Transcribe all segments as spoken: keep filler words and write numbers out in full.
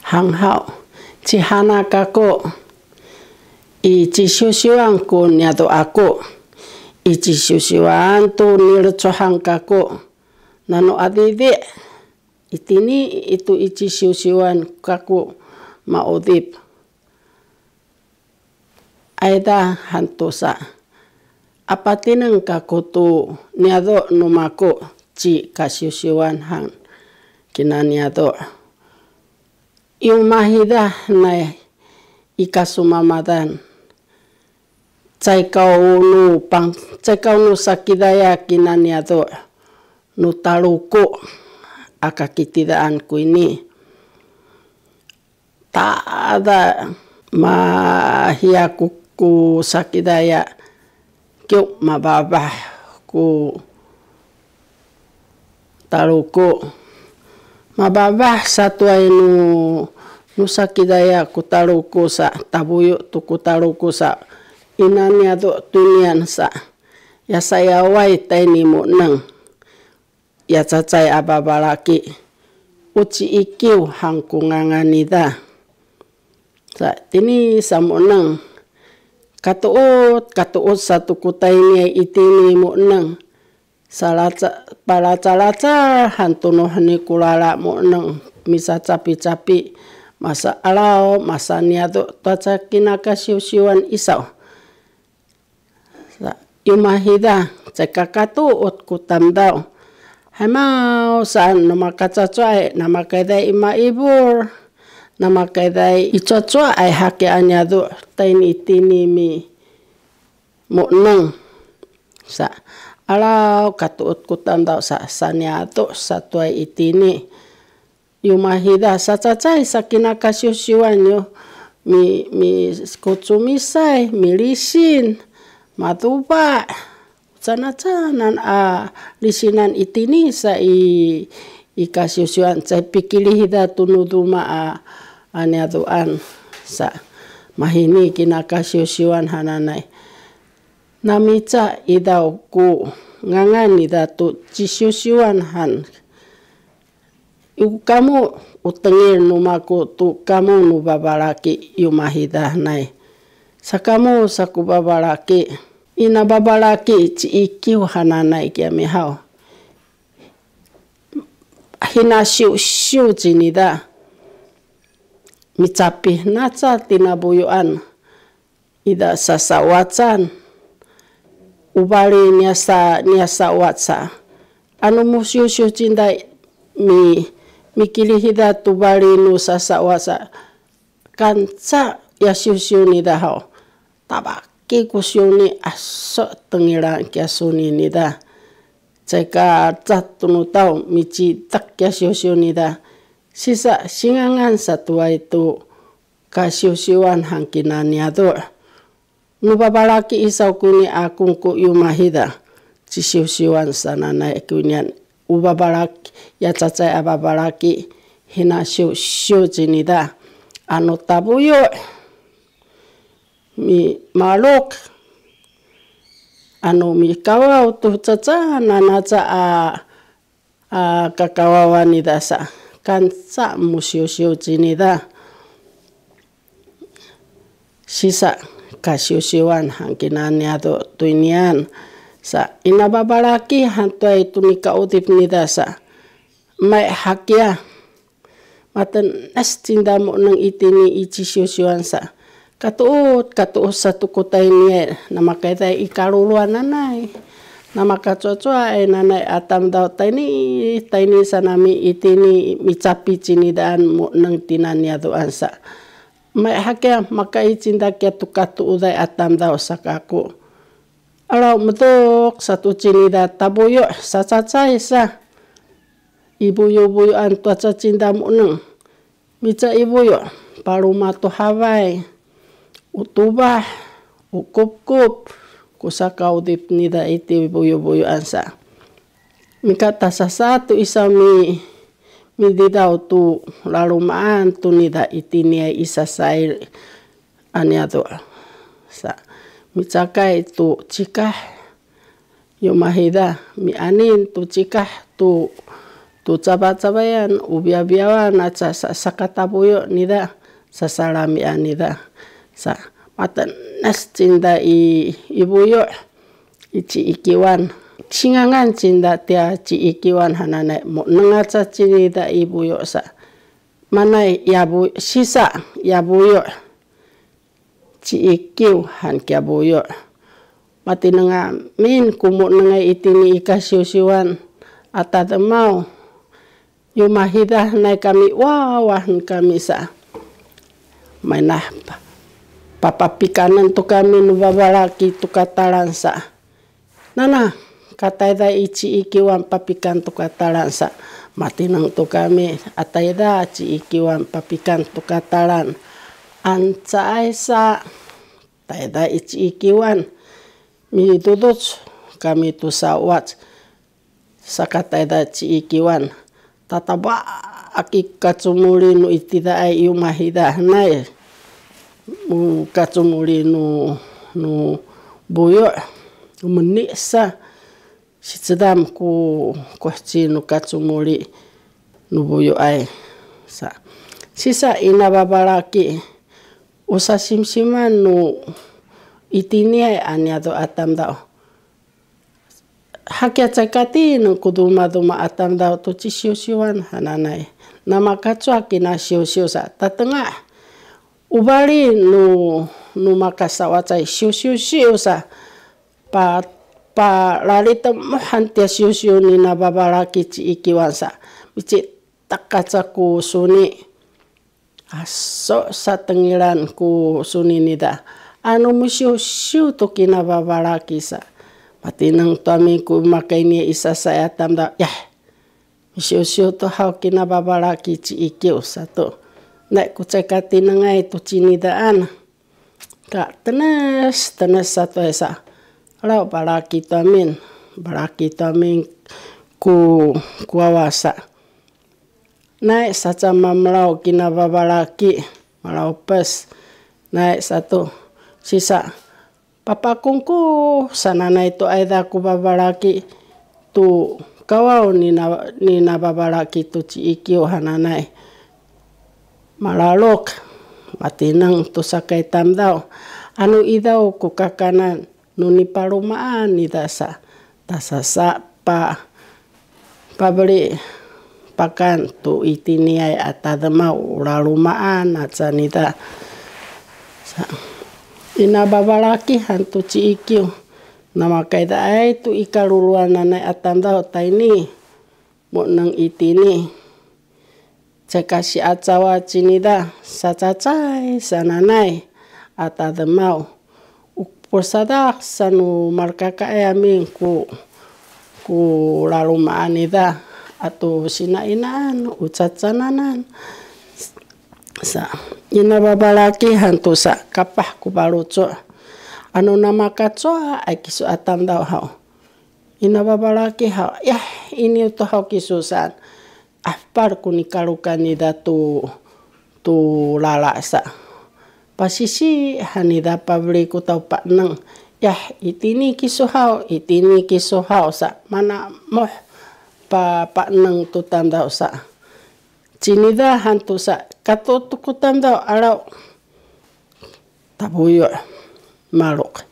Hanghaw, ci Hana kaku, i cisiwsiwan ku niyadu' aku, i cisiwsiwan tu nilecuhan kaku, nano adidi', itini itu i cisiwsiwan kaku maudip. Ayda hantu sa, apatineng kaku tu niyadu' nu maku ci kasiwsiwan han kina niyadu'. I umahida nay i kasumamadan. Caay kaw nu pang, caay kaw nu sakidaya kina niyadu' nu taluku a kakitidaan kuyni. Tada mahiya ku, ku sakidaya kiw mababah ku taluku. Mababah satuay nu, nu sakidaya ku taluku sa, tabuyu' tu ku taluku sa, ina niyadu' tuniyan sa, yasayaway tayni mu'neng. Ya cacay a babalaki, u ci Ikiw han ku ngangan nida. Sa, tini sa mu'neng, katuud, katuud sa tu ku tayni itini mu'neng. Salaca-, palacalacal han tu nu heni ku lala mu'neng, misacapicapi, masa alaw, masa niyadu', taca kina kasiwsiwan isaw. Sa, i umahida, caay kakatuud ku tamdaw. Haymaw saan, namakacacay, namakayday i maibul, namakayday i cacay, hakian niyadu', tayni itini mi mu'neng. Sa, alaw katuud ku tamdaw sa, sa niyadu' satuay itini. I umahida, sa cacay sa kina kasiwsiwan yu, mi, mi kucumisay, milisin, maduba, canacanan a lisinan itini sa i, i kasiwsiwan, caay pikilihida tu nu duma a, a niyaduan sa. Mahini kina kasiwsiwan hananay. Namica idaw ku ngangan nida tu cisiwsiwan han. U kamu u tengil nu maku tu kamu nu babalaki i umahida hanay. Sakamu sa ku babalaki, ina babalaki ci Ikiw hananay kiya mihaw. Hinasiwsiw cinida. Micapih naca tina buyuan. Ida sasawacan. U bali niyasa, niyasawac sa. Anu musiwsiw cinday mi, mikilihida tu bali nu sasawac sa. Kanca ya siwsiw nida haw. Tabaki ku siw ni aso tengilan kiya suni nida. Ceka cat tunutaw micitak kiya siwsiw nida. Sisa singangan satuway tu kasiwsiwan han kina niyadu'. Nu babalaki i saw kuni a kungku i umahida. Cisiwsiwan sananay kunian u babalaki, ya cacay a babalaki, hinasiwsiw cinida. Anu tabuyu', mimaluk, anu mikawaw tu cacanan aca a a kakawawan nida sa, kanca musiwsiw cinida. Sisa kasiwsiwan han kina niyadu' tuynian sa, ina babalaki han tuway tu nikaudip nida sa. May hakiya, matenes cinda mu'neng itini i cisiwsiwan sa. Katuud, katuud sa tu ku tayni, namakayday i kaluluan nanay. Namakacuacuaay nanay a tamdaw tayni, tayni sanami itini micapi cinidaan mu'neng tina niyaduan sa. May hakiya makaicin da kiya tu katuuday a tamdaw sa kaku. Alaw meduk sa tu cinida tabuyu' sa cacay sa. I buyubuyuan tu a cacinda mu'neng. Mica i buyu', paluma tu haway, u tubah, u kupkup, ku sakaudip nida iti buyubuyuan sa. Mika tasasa tu i saw mi, mididaw tu lalumaan tu nida itiniay i sasayl a niyadu' sa. Micakay tu cikah, i umahida, mianin tu cikah tu, tu cabacabayan, u biyabiyawan aca sa, sakatabuyu nida, sasalamian nida. Sa, matenes cinda i, i buyu, i ci Ikiwan. Singangan cinda tia ci Ikiwan hananay, muneng aca cinida i buyu sa. Manay, yabu, sisa, yabuyu. Ci Ikiw han kiya buyu. Matineng amin ku munengay itini i kasiwsiwan a tademaw. Yumahidanay kami wawahen kami sa. Maynah pa, papapikanen tu kami nu babalaki tu katalan sa. Nana, ka tayda i ci Ikiwan papikan tu katalan sa. Matineng tu kami a tayda ci Ikiwan papikan tu katalan. Ancaay sa tayda i ci Ikiwan. Miduduc kami tu sawac. Saka tayda ci Ikiwan. Tataba aki kacumuli nu itidaay yumahidanay. U kacumuli nu, nu buyu. Meni sa sicedam ku kuhci nu kacumuli nu buyu ay. Sa, sisa ina babalaki. U sasimsiman nu itiniay a niyadu a tamdaw. Hakiya cekati neng ku dumaduma a tamdaw tu ci siwsiwan hananay. Namakacwa kina siwsiw sa tatengah. U bali nu, nu makasawacay siwsiwsiw sa. Pa, palali temuhan tia siwsiw nina babalaki ci Ikiwan sa. Mici takaca ku suni. Aso sa tengilan ku suni nida. Anu misiwsiw tu kina babalaki sa. Matineng tu amin ku makayni i sasaya tamdaw. Yah, misiwsiw tu haw kina babalaki ci Ikiw sa tu. Nay ku cekatinengay tu cinidaan. Ka tenes, tenes satu esa. Law balaki tu amin. Balaki tu amin ku, ku wawa sa. Nay saca mamelaw kina babalaki, malaw pes. Nay satu, sisa, papakungku sananay tu ayda ku babalaki, tu kawaw nina, nina babalaki tu ci Ikiw hananay. Malaluk, matineng tu sakay tamdaw, anu idaw ku kakanan, nu nipalumaan nida sa, tasasa pa, pabeli pakan tu itiniay a tademaw u lalumaan aca nida. Sa, ina babalaki han tu ci Ikiw, namakaydaay tu i kaluluananay a tamdaw tayni, muneng itini. Cekasiacawa cinida, sacacay sananay a tademaw. U pusadak sa nu malkakaay amin ku, ku lalumaan nida, atu sinainaan, u cacananan. Sa, ina babalaki han tu sa, kapah ku balucu. Anu namakacwa ay kisu a tamdaw haw. Ina babalaki haw, yah, iniw tu haw kisu saan. Apal ku nikalukan nida tu, tu lala sa. Pasisi han nida pabeli ku taw paneng. Yah, itini kisu haw, itini kisu haw sa. Mana moh pa, paneng tu tamdaw sa. Cinida han tu sa, katutu ku tamdaw alaw. Tabuyu, maluk.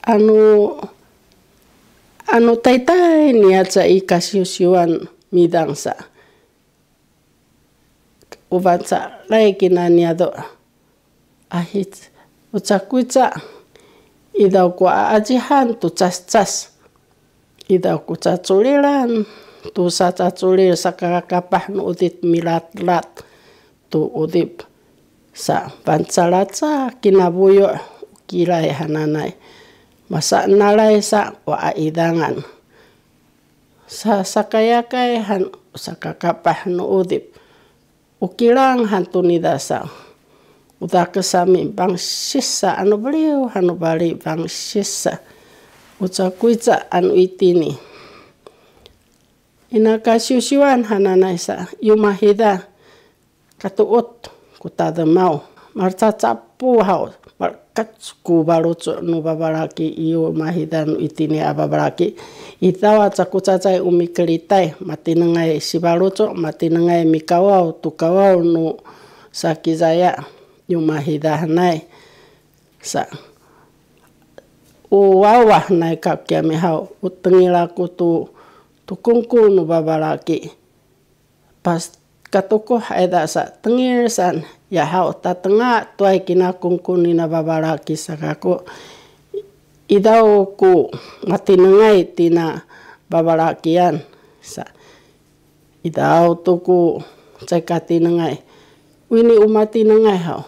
Anu, anu taytay niya ca i kasiwsiwan midang sa. U fangcalay kina niyadu. Ahic, u cakuca. Idaw ku aacihan tu cascas. Idaw ku caculilan, tu sacaculil sakakapah nu udip milatlat, tu udip sa pancalaca kinabuyu, u kilay hananay, masanalay sa waidangan. Sa sakayakay han sakakapah nu udip. U kilang han tu nida sa. U dakes amin pangsis sa anu beliw, anu bali pangsis sa. U cakuca anu itini. Ina kasiwsiwan hananay sa, yumahida, katuut, ku tademaw. Malcacapu haw, mal-, kac ku balucu nu babalaki, iyo mahida nu itini a babalaki. Idaw a caku cacay u mikelitay, matinengay sibaloco, matinengay mikawaw tu kawaw nu sakizaya, iyo mahida hanay. Sa, u wawa hanay ka kiyami haw, u tengil aku tu, tu kungkung nu babalaki. Pas katukuh ayda sa tengil saan, ya haw tatenga tuway kina kungkung nina babalaki sa kaku. Idaw ku matinengay tina babalakian sa. Idaw tu ku cay katinengay. Wini u matinengay haw.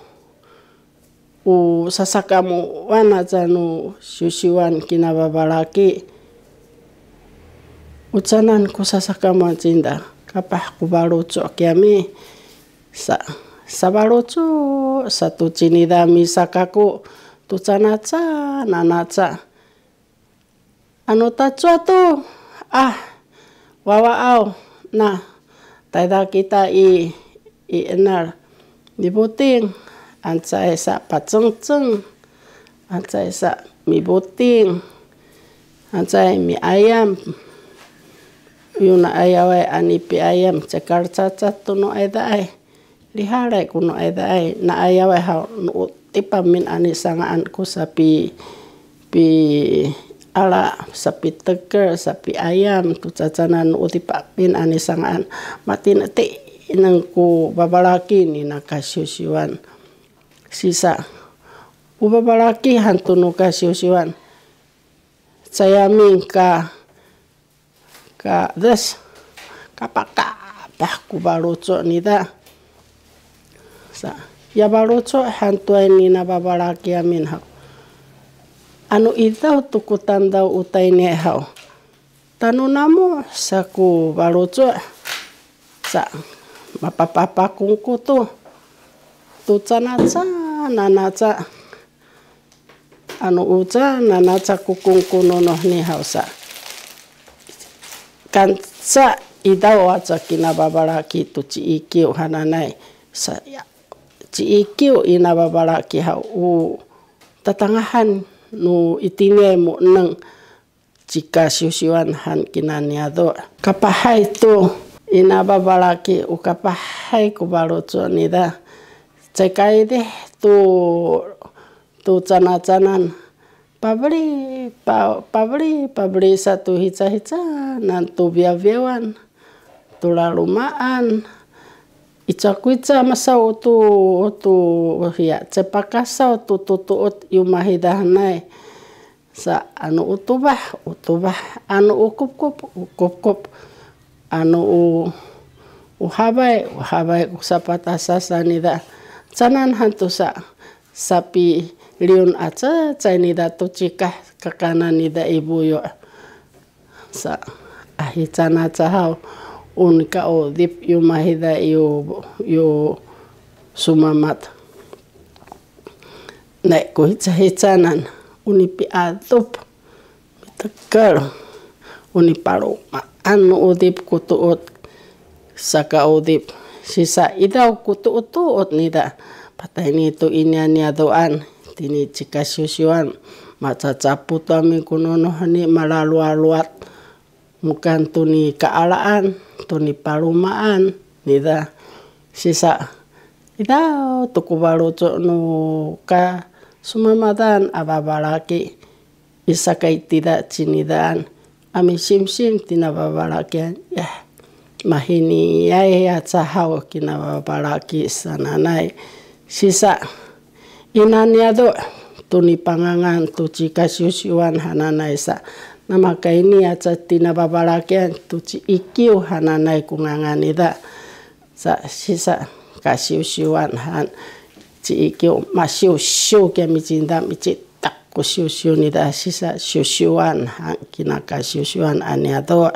U sasakamuan aca nu siwsiwan kina babalaki. U canan ku sasakamuan cinda, kapah ku baloco kiyami. Sa, sabaloco sa tu cinida misakaku tu canaca nanaca. Anu tacuwa tu, ah, wawaaw, na, tayda kita i, i enal, mibuting, ancay sa pacengceng, ancay sa mibuting, ancay miayam, yu na ayaway a nipiayam, cekal caca tu nu aydaay. Lihalay ku nu aydaay, na ayaway haw nu u tipamin a nisanga'an ku sapi, pi ala, sapi tekel, sapi ayam, tu cacanan nu u tipamin a nisanga'an. Matinetinen ku babalaki nina kasiwsiwan. Sisa, u babalaki han tu nu kasiwsiwan. Cayamin ka Ka, des, kapakapah ku baloco nida. Sa, ya baloco han tuway nina babalaki amin haw. Anu idaw tu ku tandaw u tayni haw. Tanu namu sa ku baloco. Sa, mapapapakungku tu. Tu canaca, nanaca. Anu uca nanaca ku kungkung nonoh ni haw sa. Kanca idaw aca kina babalaki tu ci Ikiw hananay sa, ya, ci Ikiw ina babalaki haw u tatangahan nu itini mu eneng. Ci kasiwsiwan han kina niyado'. Kapahay tu ina babalaki, u kapahay ku baloco nida. Cekaydi tu, tu canacanan. Pabeli, pa, pabeli, pabeli sa tu hicahicanan tu biyabiyawan. Tu lalumaan. Ica ku ica masaw tu, tu, hiya, cepakasaw tu, tu, tu, tu, yu mahidahanay. Sa anu u tubah, u tubah, anu u kupkup, u kupkup, anu u, u habay, u habay, u sapatasa sa nida. Canan han tu sa, sapiliyun a cecay nida tu cikah kakanan nida i buyu'. Sa, ahi canaca haw, un ka udip yu mahida yu, yu sumamat. Nay ku hicahicanan, uni piadup, mitekel, uni palumaan nu udip ku tuud, saka udip, sisa idaw ku tuud-tuud nida, patayni tu inian niyaduan, tini ci kasiwsiwan, macacaput amin ku nonoh ni malalualuat, mukan tu ni kaalaan, tu ni palumaan, nida. Sisa, idaw tu ku baloco nu kasumamadan a babalaki, isakay tida cinidaan, a misimsim tina babalakian, ya, mahiniyay aca haw kina babalaki sananay. Sisa, ina niyado', tu nipangangan tu ci kasiwsiwan hananay sa, namakayni aca tina babalakian tu ci Ikiw hananay ku ngangan nida. Sa, sisa, kasiwsiwan han ci Ikiw, masiwsiw kiya micinda, micitak ku siwsiw nida, sisa, siwsiwan han kina kasiwsiwan a niyado'.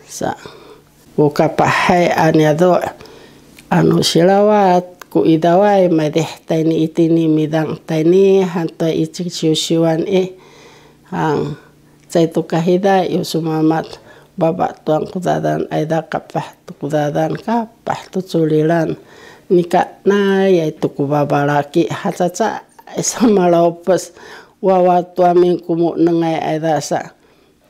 Sa, u kapahay a niyado', anu silawat ku idaway, maydih tayni itini midang tayni, han tuway i ci kasiwsiwan i, hang, caay tu kahida, yu sumamat, baba tuang ku dadan, ayda kapah tu ku dadan, kapah tu culilan, nika nayay tu ku babalaki, hacaca, Aysa malawpes wawa tu amin ku munengay ayda sa.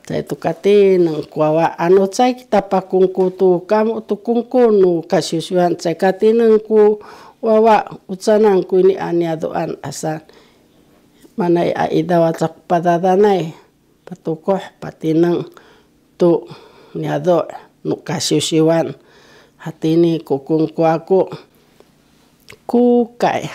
Caay tu katineng ku wawa, ano caay kita pakungku tu kamu tu kungku nu kasiwsiwan, caay katineng ku wawa, ucanan ku ini a niyaduan asan. Manay a idaw a caku padadanay, patukuh patineng tu niyadu nu kasiwsiwan. Hatini ku kungku aku. Ku kay